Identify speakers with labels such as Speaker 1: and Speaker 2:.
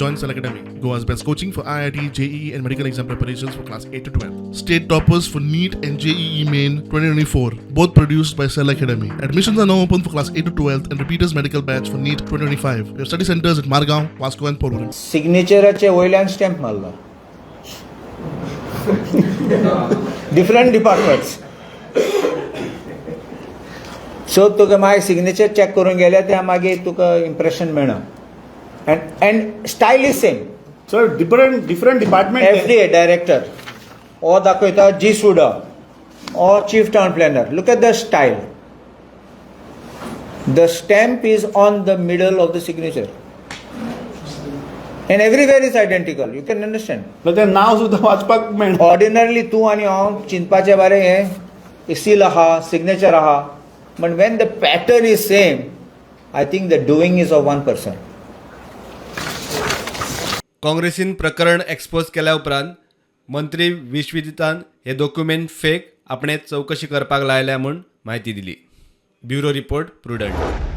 Speaker 1: Join Cell Academy, Goa's best coaching for IIT, JEE, and medical exam preparations for class 8 to 12. State toppers for NEET and JEE Main 2024, both produced by Cell Academy. Admissions are now open for class 8 to 12 and repeaters medical batch for NEET 2025. We have study centers at Margao, Vasco, and Porvorim.
Speaker 2: सिग्नेचराचे वयल्यान stamp मारला, different departments. So तुका मागीर signature check करून गेल्यार त्या मागीर तुका impression मेळना and style is same.
Speaker 3: Sir, different different department.
Speaker 2: FDA director हो दाखयता, जी सुडा or chief town planner. Look at the style. The stamp is on the middle of the signature and everywhere is identical. You can understand.
Speaker 3: तें नांव सुद्दां वाचपाक मेळना.
Speaker 2: Ordinarily तूं आनी हांव चिंतपाचे बारे हें सील आहा, सिग्नेचर आहा, but when the pattern is same, I think the doing is of one person.
Speaker 4: काँग्रेसीन प्रकरण एक्सपोज केल्या उपरांत मंत्री विश्वजितान हे डॉक्युमेंट फेक, आपणे चवकशी करपाक लायल्या म्हूण म्हायती दिली. Bureau report, Prudent.